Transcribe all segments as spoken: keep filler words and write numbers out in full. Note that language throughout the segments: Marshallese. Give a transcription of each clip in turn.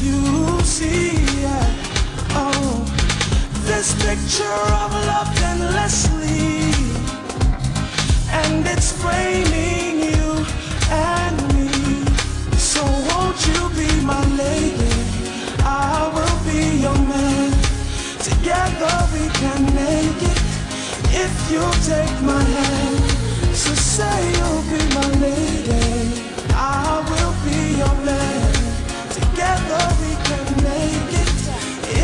You see, yeah. Oh, this picture of love endlessly, and it's framing you and me. So won't you be my lady? I will be your man. Together we can make it if you take my hand. So say you'll be my lady. I will be your man. Together we can make it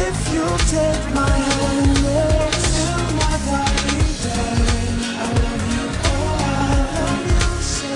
if you take my hand. Yes, you're my darling. I love you, oh, I love you so.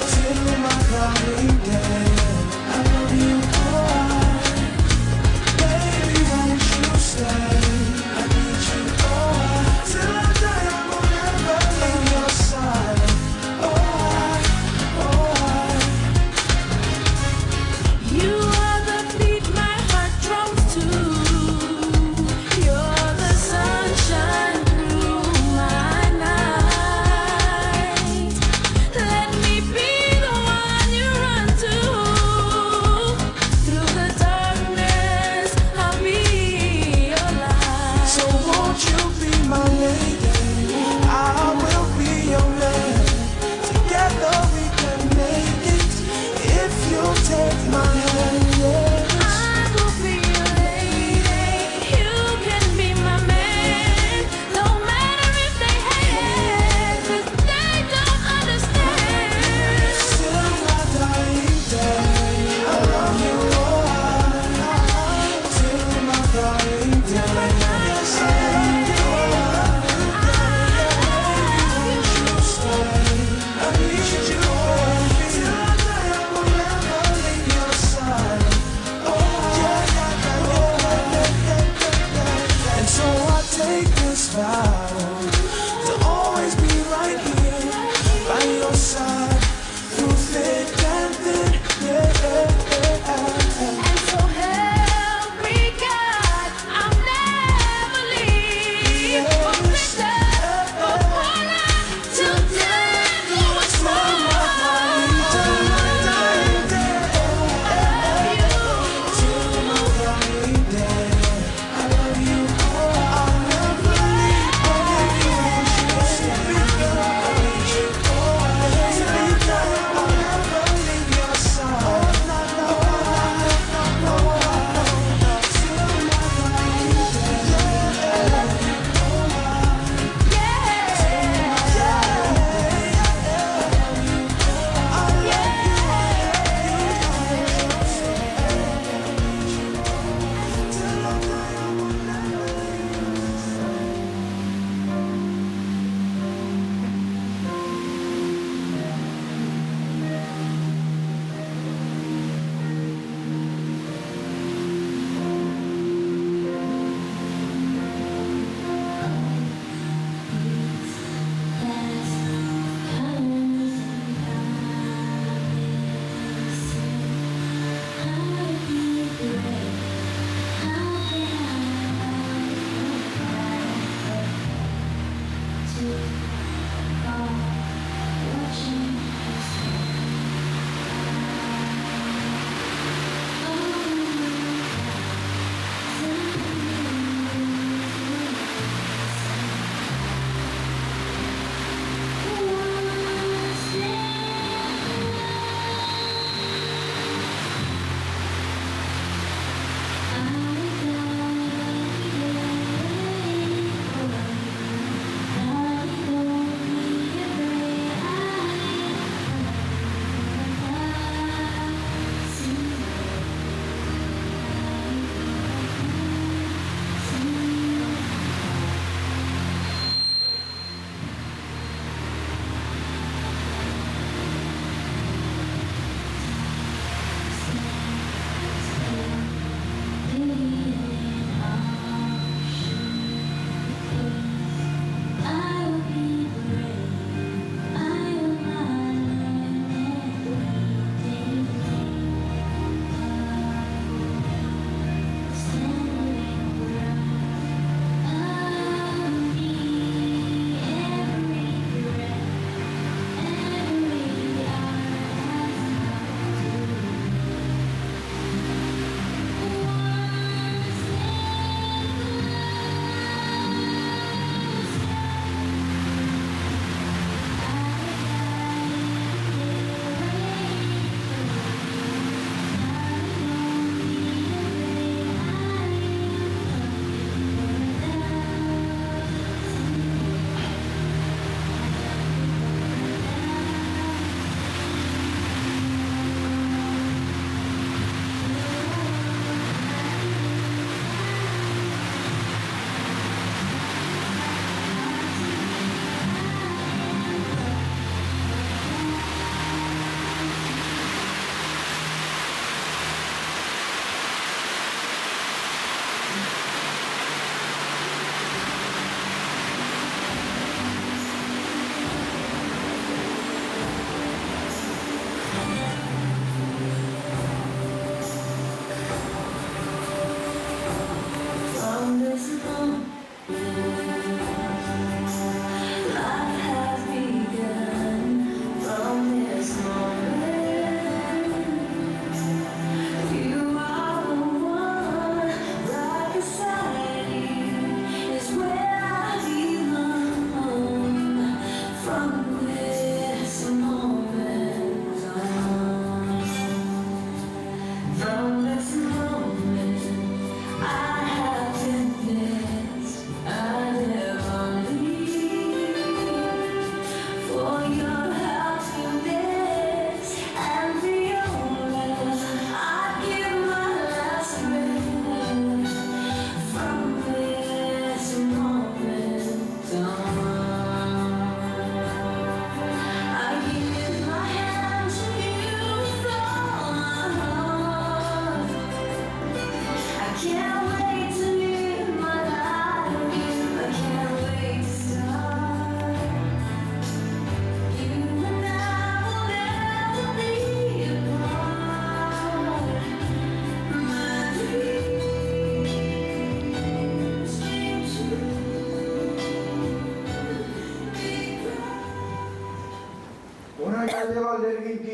From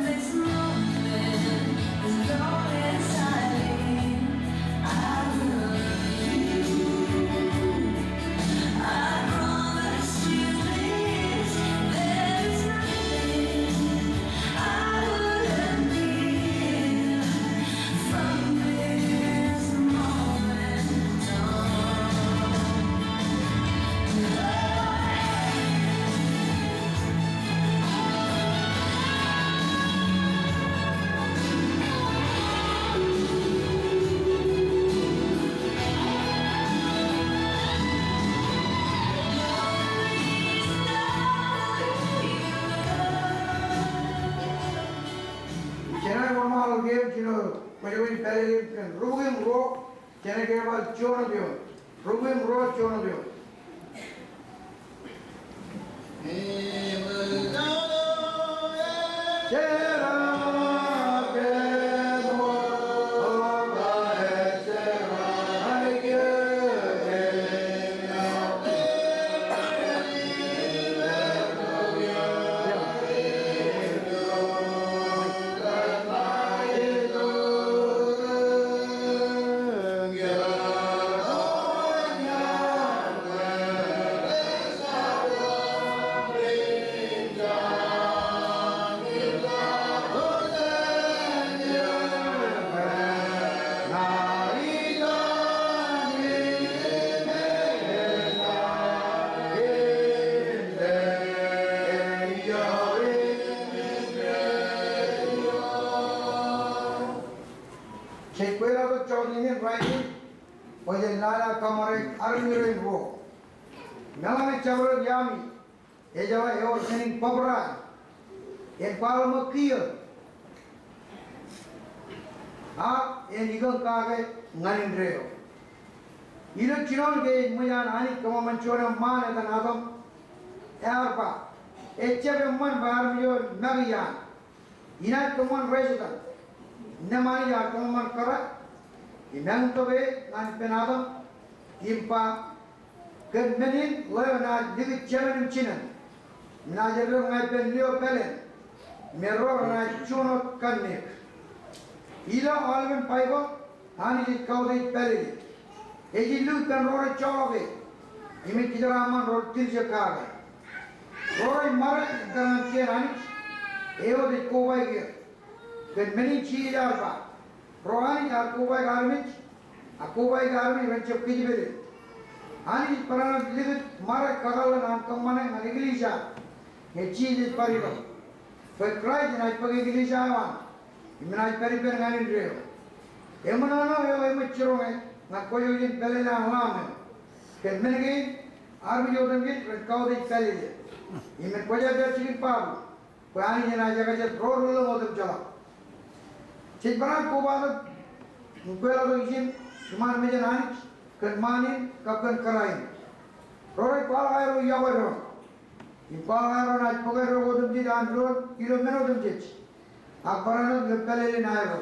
this moment, as long as I live, I will love you. I promise you this, there is nothing I wouldn't give from this moment on. Jenaaj wōnṃaanḷọk eō jino kwōj kwōj pālele kōn rubukwiin ruo. Jenaaj kōjerbal juon wōt eoon. Rubukwiin ruo, juon wōt eoon. Jej kweilọk jọteen in rainin, bwe jen lale kōṃṃane armej rein ruo. Meḷeḷe jabdewōt iaami, ejeḷā ewōr men in bōbrae, en kwaḷọk ṃōk kiiō, ak en ikōñ kake ñan indeeo. Ilo jinoin ke ej ṃōj an Anij kōṃanṃan juon eṃṃaan etan Adam, ear ba, ejjab eṃṃan bwe armej eo en make iaan. Inaaj kōṃṃan rejetan. Innām Anij ear kōṃanṃan kōrā im eñtok e ñan ippān Adam im ba, kōn men in ḷeo enaaj likūt jemān im jinōn. Im enaaj eddek ñan ippān lio pāleen. Im erro renaaj juon wōt kanniōk. Ilo aolepen Baibōḷ, Anij ej kautiej pālele. Ej illu kōn ro rej joḷọk e im ej kōjeraaṃṃan ro rej tiljek kake. Ro rej ṃare im kōṇaan kien Anij, e wōt ej kobaik er. Kōn men in Jisōs ear ba, ro Anij ear kobaik armej, ak kobaik armej ren jab kōjepel er. Anij ej barāinwōt likūt ṃare kakōḷḷe an kōṃṃane ñan eklejia ñe Jisōs ej bar itok. Bwe Kraist enaaj bōk eklejia eo an im enaaj pād ippān ñan indeeo. Eṃōṇōṇō eo eṃōj jiroñ e ñan kwōjwōj in pālele an Lamb eo. Kōn men kein, armej otemjej ren kautiej pālele. Im en kwōjarjar jikin babu bwe Anij enaaj ekajet ro relōñ otemjeḷọk. Jej barāinwōt kobatok im kweilọk ijin iṃaan mejān Anij kōn ṃaan in kab kōn kōrā in. Ro rej kwaḷọk aerro yokwe doon im kwaḷọk aerro enaaj bōk eddo otemjej an doon ilo men otemjej, ak barāinwōt ilo pālele in aerro.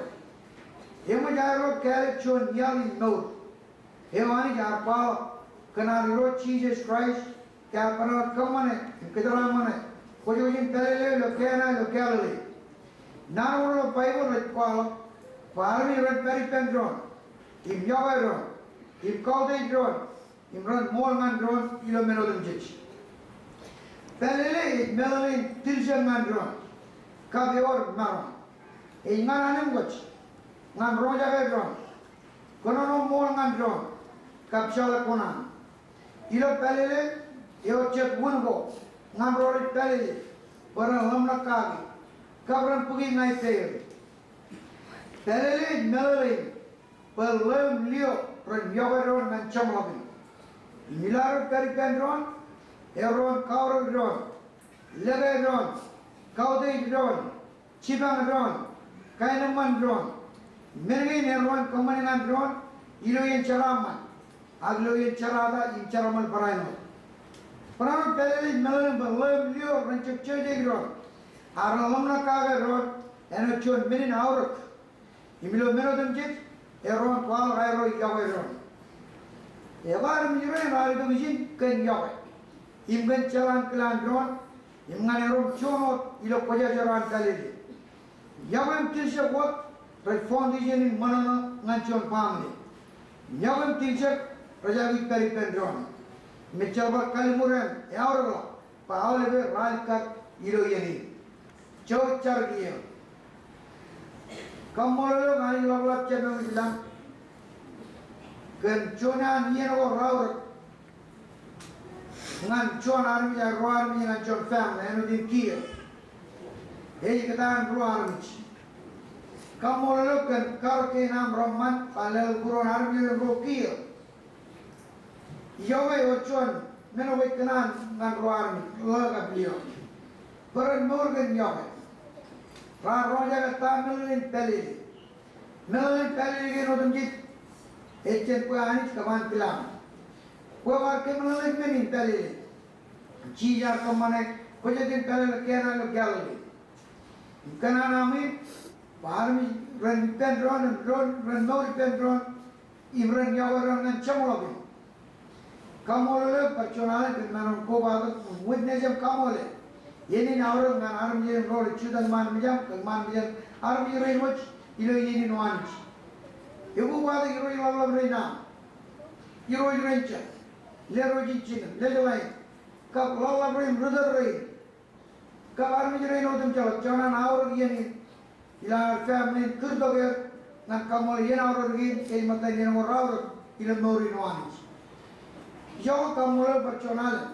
Eṃōj aerro kāālōt juon iaḷ in mour eo Anij ear kwaḷọk kōn ad Irooj Jisōs Kraist, ke ear barāinwōt kōṃṃane im kōjeraaṃṃane kwōjwōj in pālele eo ilo Kena ilo Kalili. Naan ko ilo Baibōḷ rej kwaḷọk bwe armej ren pād ippān doon im yokwe doon im kautiej doon im ren ṃool ñan doon ilo men otemjej. Pālele ej meḷeḷein tiljek ñan doon kab ewōr maroñ. Ej ñan anemkwōj, ñan roñjake doon, kōnono ṃool ñan doon, kab jeḷā kuṇaan. Ilo pālele ewōr jet wūn ko ñan ro rej pālele bwe ren ḷōmṇak kaki kab ren bōki ñan ippāer. Pālele ej meḷeḷein bwe ḷeo im lio ren yokwe doon ñan jeṃḷọkin. Im ilo ad pād ippān doon, erro en kaorōk doon, lōke doon, kautiej doon, jipañ doon, kaenōṃṃan doon. Men kein erro en kōṃṃani ñan doon ilo iien jeraaṃṃan ak ilo iien jerata im jeraaṃṃan barāinwōt. Barāinwōt pālele ej meḷeḷein bwe ḷeo im lio ren jab jeje doon, ak ren ḷōmṇak kake doon āinwōt juon men in aorōk. Im ilo men otemjej, erro en kwaḷọk aerro yokwe doon. Eḷap armej ro en raar itok ijin kōn yokwe im kōn jeḷā in kilaan doon Im ñan erom juon wōt ilo kwōjarjar an pālele. Iọkwe im tiljek wōt rej foundation in ṃōṇōṇō ñan juon family. Iọkwe im tiljek rej aikuj pād ippān doon. Im ejjeḷọk bar kalliṃur eṇ eaorōkḷọk bwe aolepen raar alikkar ilo iien in. Jouj jar kiiō. Kaṃṃoolol eok Anij ḷapḷap Jemem ilañ kōn juon iien ko raorōk ñan juon armej, ak ruo armej ñan juon family, āinwōt in kiiō. Ej kōtaan ruo armej. Kaṃṃoolol eok kōn karōk kein aṃ reṃṃan, bar leḷọk būruon armej ro kiiō. Iọkwe eo juon men eo kwōj kōṇaan ñan ruo armej, ḷeo kab lio. Bwe ren mour kōn iọkwe. Raar roñjake ta meḷeḷein pālele. Meḷeḷein pālele kein otemjej, ej jān bwe Anij kab an kilañ. Bwe kwaar kōmeḷeḷeik men in pālele. Jisōs ear kōṃṃane, kwōj jen pālele Kena ilo Galili. Im kōṇaan aṃ in, bwe armej ren ippān doon, im doon ren mour ippān doon, im ren iọkwe doon ñan jeṃḷọkin. Kaṃṃoolol eok bar juon alen kōn men in kobatok im witness im kaṃoole. Iien in aorōk ñan armej in ro rej jutak ṃaan mejaṃ, kōn ṃaan mejaṃ armej rein wōj ilo iien in O Anij. Ekobatok irooj ḷapḷap rein aṃ. Irooj rein jet. Lerooj in jinen, lejḷain. Kab ḷapḷap rein, ri tōl rein. Kab armej rein otemjeḷọk, jeḷā an aorōk iien in. Ilo aō family in kūrtok er ñan kaṃṃoolol iien aorōk in, ej ṃōttan iien ko raorōk ilo mour in O Anij. Iọkwe kaṃṃoolol bar juon alen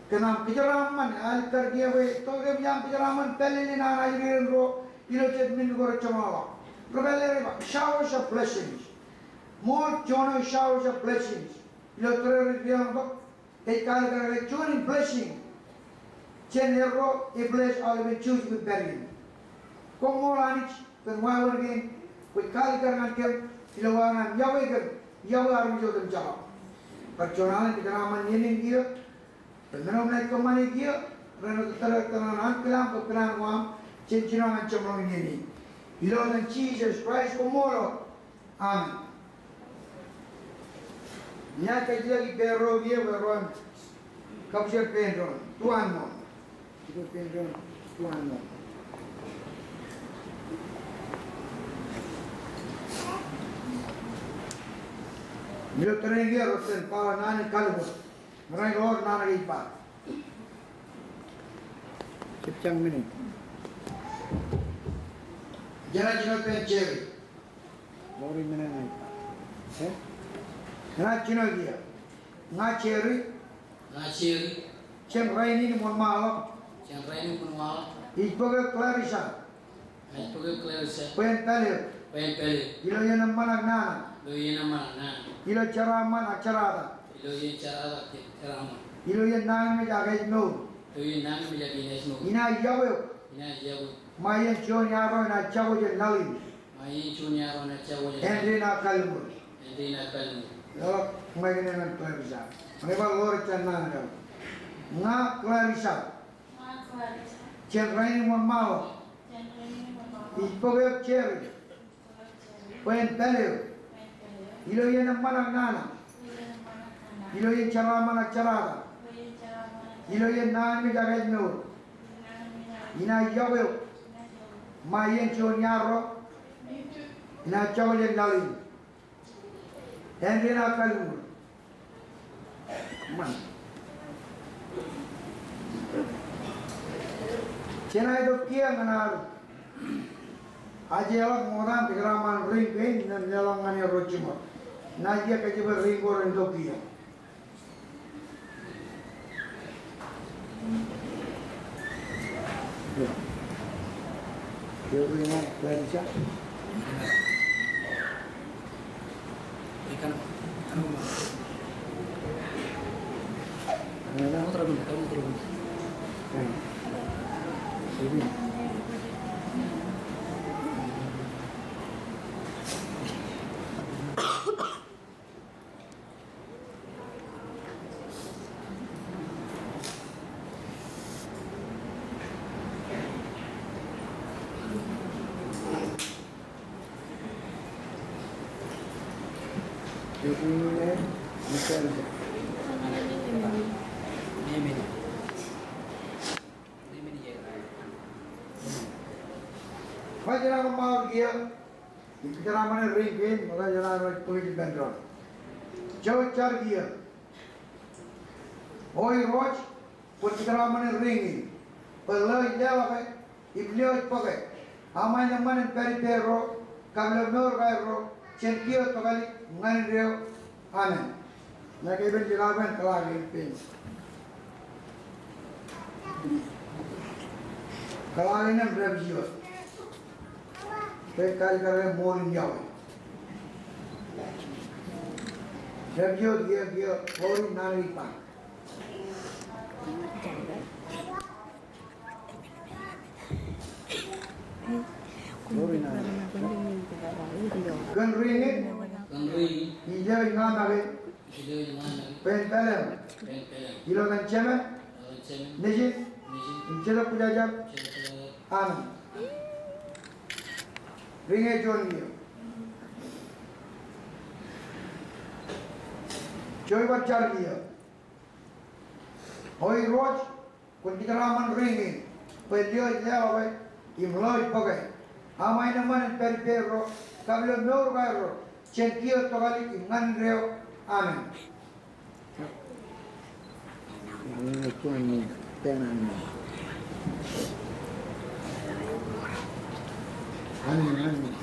kōn aṃ kōjeraaṃṃan, alikkar kiiō bwe tok eṃōj aṃ kōjeraaṃṃan pālele in an ajri rein ro ilo jet men ko rej jeṃḷọkḷọk. Ri pālle rej ba, showers of blessings. Ṃool juon eo showers of blessings. Ilo tōre rej deḷọñtok, ej kalikkar ke juon in blessing jān erro e bless aolepen jouj im pād in. Koṃṃool Anij kōn wāween kein kwōj kalikkar ñan kōm ilo wāween an iọkwe kōm, iọkwe armej otemjeḷọk. Bar juon alen kōjeraaṃṃan iien in kiiō, bwe men eo ṇe kōṃṃane kiiō ren tōre tok ñan an kilañ kab kōṇaan ko aṃ jān jino ñan jeṃḷọkin iien in. Ilo etan Jisōs Kraist, koṃṃool. Amen. Ña kajjitōk ippāerro kiiō bwe ren kab jar pein doon. Tu anmooṇ. Jar pein doon. Tu anmooṇ. Ilo tōre in kiiō rej jen ba naan in kalliṃur. Ñe rej ḷoor naan eo ej ba. Jepjañ minit. Jenaaj jino pein Jerry. Ḷoor minit ṇe. Eh? Jenaaj jino kiiō. Ña Jerry. Ña Jerry. Jān rainin im wōnṃaanḷọk. Jān rainin im wōnṃaanḷọk. Ij bōk eok Clarissa. Ij bōk eok Clarissa. Bwe en pāl eō. Bwe en pāl eō. Ilo iien eṃṃan ak nana. Ilo iien eṃṃan ak nana. Ilo jeraaṃṃan ak jerata. Ilo iien jerata ak jeraaṃṃan. Ilo iien nañinmej ak ājmour. Ilo iien nañinmej ak ājmour. Inaaj iọkwe eok. Inaaj iọkwe eok. Ṃae iien juon iar ro inaaj jako jān laḷ in. Ṃae iien juon iar ro inaaj jako jān laḷ in. Āindein aō kalliṃur. Āindein aō kalliṃur. Eo, ṃae kōn eṇ an Clarissa. Ñe bar ḷoor jān naan eo. Ña Clarissa. Jān rainin im wōnṃaanḷọk. Ij bōk eok Jerry. Bwe en pāl eō. Ilo iien eṃṃan ak nana. Ilo iien jeraaṃṃan ak jerata. Ilo iien nañinmej ak ājmour. Inaaj iọkwe eok. Ṃae iien juon iar ro. Inaaj jako jān laḷ in. Āindein aō kalliṃur. Ṃan. Jenaaj itok kiiō ñan ad ajeḷọk ṃokta im kōjeraaṃṃan ring kein, im leḷọk ñan erro jiṃor. Naaj kiiō kōjepel ring ko ren itok kiiō. Ṃōj, jenaaj kōṃṃan kiiō im kōjeraaṃṃan ring kein, ṃōj, jenaaj bōk ippān doon. Jouj jar kiiō. O Irooj, kwōn kōjeraaṃṃan ring in bwe loi leḷọke im liooj bōke aṃ aenōṃṃan en pād ippārro kab ilo mour ko aerro jān kiiō tokālik im ñan indeeo. Amen. Ña ke ippān jekabwān kōḷaak in ippān. Kōḷaak in im dāpij ioon. Ke kaalikkar ke ṃool in iọkwe. Dāpij ioon kiiō, kiiō ḷoor in naan in ippān. Kōn ring in. Kōn ring in. Ilo eñin ña make. Ilo eñin ña make. Bwe en pāleen. Bwe en pāleen. Ilo etan Jemān. Ilo etan Jemān. Nejin. Nejin. Im Jetōb Kwōjarjar. Jetōb Kwōjarjar. Amen. Ring e juon kiiō. Jouj bar jar kiiō. O Irooj, kwōn kōjeraaṃṃan ring in bwe liooj leḷọke im liooj bōke aṃ aenōṃṃan en pād ippārro kab ilo mour ko aerro jān kiiō tokālik im ñan indeeo. Amen. Amen, amen.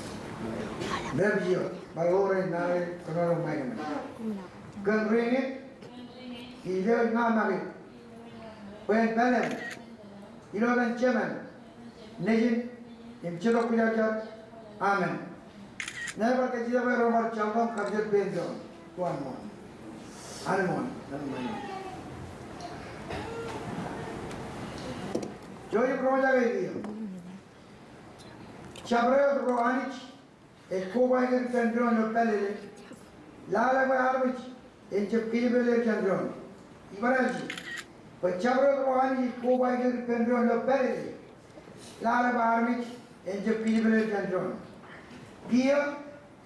Dāpij ioon, bar ḷoor in naan in kōnono ṃōk. Kōn ring in. Ilo eñin ña make. Bwe en pāleen. Ilo etan Jemān. Nejin. Im Jetōb Kwōjarjar. Amen. Ñe bar kajjitōk bwe ro bar jar doon, kab jar ippān doon. Kuwaan ṃool. Amen. Amen. Jouj im roñjake kiiō. Jabdewōt ro Anij ej kobaik er ippān doon ilo pālele, lale bwe armej en jab kōjepel er jān doon. Ibarāinwōt bwe jabdewōt ro Anij ej kobaik er ippān doon ilo pālele, lale bwe armej en jab kōjepel er jān doon. Kiiō,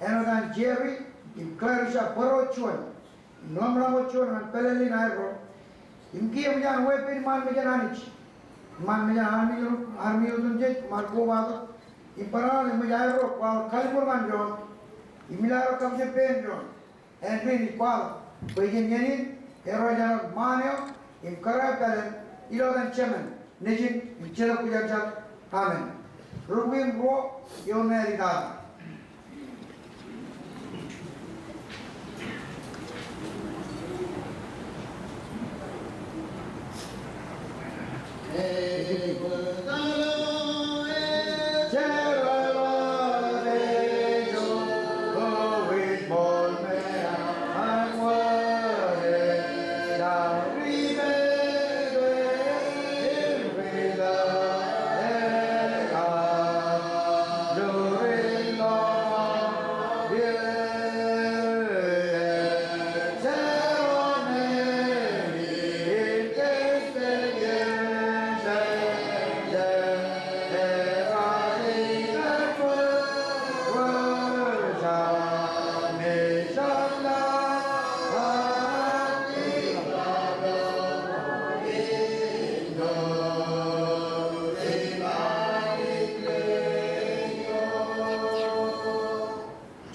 āinwōt an Jerry im Clarissa bōro juon im ḷōmṇak eo juon ñan pālele in aerro. Im kiiō eṃōj an weeppān iṃaan mejān Anij, iṃaan mejān armej, armej otemjej, iṃaan kobatok. Im barāinwōt eṃōj aerro kwaḷọk kalliṃur ñan doon im ilo aerro kaṃōj ippān doon. Āindein ij kwaḷọk bwe iien in erro ej āinwōt ṃaan eo im kōrā pāleen ilo etan Jemān, Nejin, im Jetōb Kwōjarjar. Amen. Rubukwi im ruo, eoon ṇe alitata.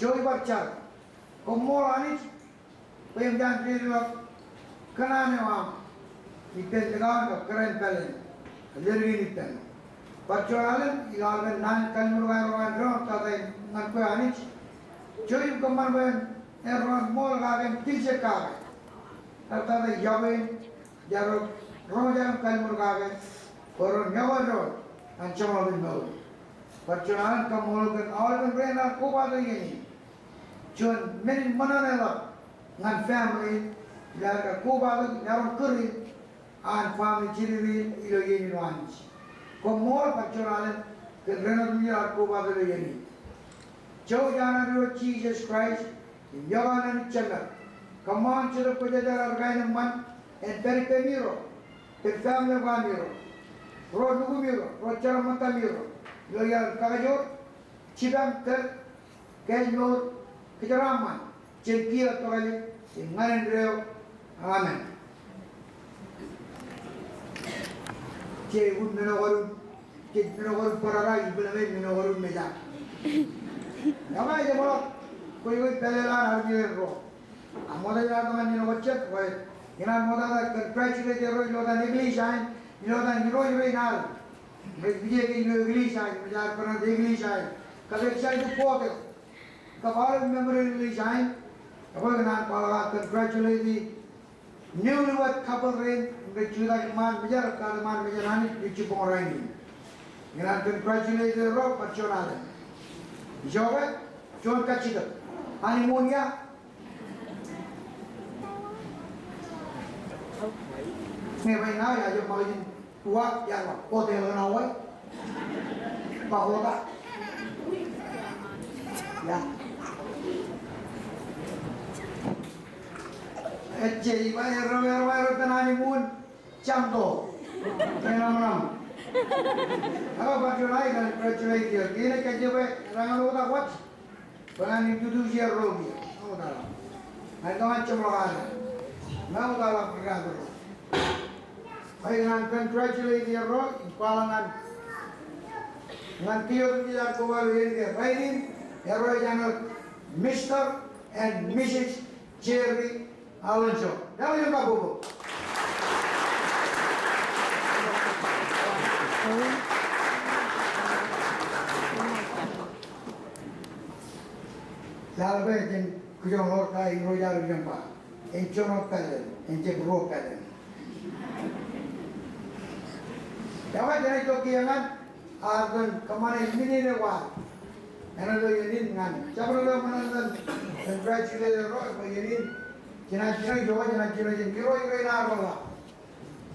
Jouj bar jar. Koṃṃool Anij bwe eṃōj an dedeḷọk kōṇaan eo aṃ ippān likao in kab kōrā in pāleen, ledik in ippān. Bar juon alen ilo aolepen naan in kalliṃur ko aerro ñan doon, tata in ñan kwe Anij. Jouj im kōṃṃan bwe en roñ ṃool kake im tiljek kake. Bar tata in iọkwe in, iar roñjake im kalliṃur kake bwe ren iọkwe doon an jeṃḷọkin mour. Bar juon alen kaṃṃoolol kōn aolepen rein raar kobatok iien in. Juon men in ṃōṇōṇō ḷọk ñan family in, ilo aer kar kobatok im erom kūr in an family jidikdik in ilo iien in, O Anij. Koṃṃool bar juon alen kōn rein otemjej raar kobatok ilo iien in. Jouj an Irooj Jisōs Kraist im iọkwe an Anij Jemed, kōṃṃan Jetōb Kwōjarjar, ad kaenōṃṃan en pād ippāmiro, ippān family ko aṃiro, ro nukumiro, ro jeraaṃṃan eo aṃiro, ilo iar kakajoor, jipañ, tōl, kāālmour, kōjeraaṃṃan jān kiiō tokālik im ñan indeeo. Amen. Jej wōt men eo kōn Jej men ko ri bōrara, ippān men ko ri meja. Eo ej jeṃḷọk kwe kwe pālele an armej ro. Ak ṃokta ej ar tok ñan ijin ko jet, bwe ikōṇaan ṃokta congratulate erro ilo etan eklejia in, ilo etan irooj rein ad rej pije ke ilo eklejia in, rej ar bōran eklejia in. Kab ejja ej bōktok. Kab aolep member in eklejia in, ekwe ikōṇaan kwaḷọk aō congratulate newlywed couple rein, im rej jutak iṃaan mejeḷ, kate iṃaan mejeḷ Anij, rej jibboñ rainin. Ikōṇaan congratulate erro bar juon alen. Ijoke, juon kajjitōk. Honeymoon ia? Ñe bwe ṇa ia, ej ṃakijin uwaak, iar ba, hotel kōṇaan wōt. Ba hotel. Ia. Ejje, iba erro, erro, erro, etan honeymoon. Jañto. Enaṃ, enaṃ. Ak bar juon aō congratulate er. Kiiō ej kajjitōk bwe raṇ ñan oktak wōj. Bwe ñan introduce erro kiiō. Ñan oktak. Ñan tok ñan jeṃḷọk ad. Ñan oktak ri-kōrā erro. Bwe ñan congratulate erro, im kwaḷọk ñan, ñan kōj otemjej ad koba ilo iien kein. Rainin, erro ej ñan Mister and Missus Jerry Alonso. Ḷọk ilo kabbokbok. Ḷọk bwe jen kōjro ḷọk ta irooj ad ilo ba. Ej juon pālele, ejjab ruo pālele. Eo ej jenaaj itok kiiō ñan, ear kōṃṃane minit eo ad. Āinwōt ilo iien in ñan. Jab ro ṃōṇōṇō in congratulate erro, bwe iien in. Jenaaj jino, ijoke jenaaj jino jān irooj rein ad ro.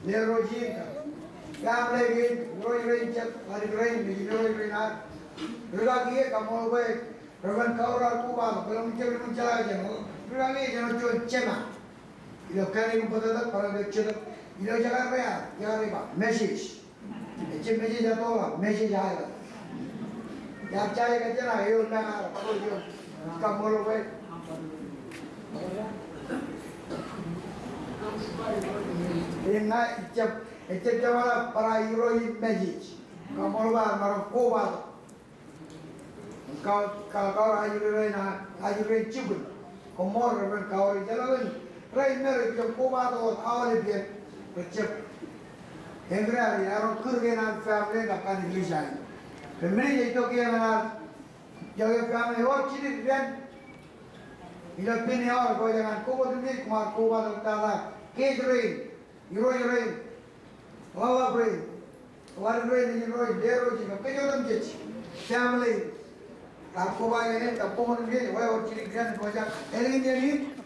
Lerooj in, kab family kein, irooj rein jet, ḷaddik rein, mejān irooj rein ad. Rūkaki e, kaṃṃoolol bwe Reverend Kaur ear koba, bōlen ṃōn jab, ṃōn jeḷā jān, rūkaki e, jān juon jema. Ilo kōn im bōtōktōk, barāinwōt jet, ilo jekar eo, jekar eo ba, message. Ejjab message etoḷọk, message aō. Iar jaje kajjien aō, eo meñe aō, eo, kaṃṃoolol bwe. Im ña, ejjab, ejjab jeṃḷọk bwe bar irooj in message. Kaṃṃoolol bwe ar maroñ kobatok. Ka, ka, Kaur ajri rein, ajri rein jibwin. Koṃṃool Reverend Kaur, ijeḷā in. Rein me rej jab kobatok wōt aolep iien. Rej jab. Eñin eo, ear kūr kōn an family kab an eklejia in. Bwe men eo ej itok kiiō ñan ad. Iọkwe family, ewōr jidik dān. Ilo pen eo, ewōr bwe ñan koṃ otemjej, koṃ ar kobatok tata. Kōj rein. Irooj rein, ḷaḷḷap rein, ḷaddik rein, ejin ro, lerooj in, kōj otemjej, family, kar koba iien in, kab koṃ otemjej, ewōr jidik dān, ewōr jidik dān, ewōr jidik dān,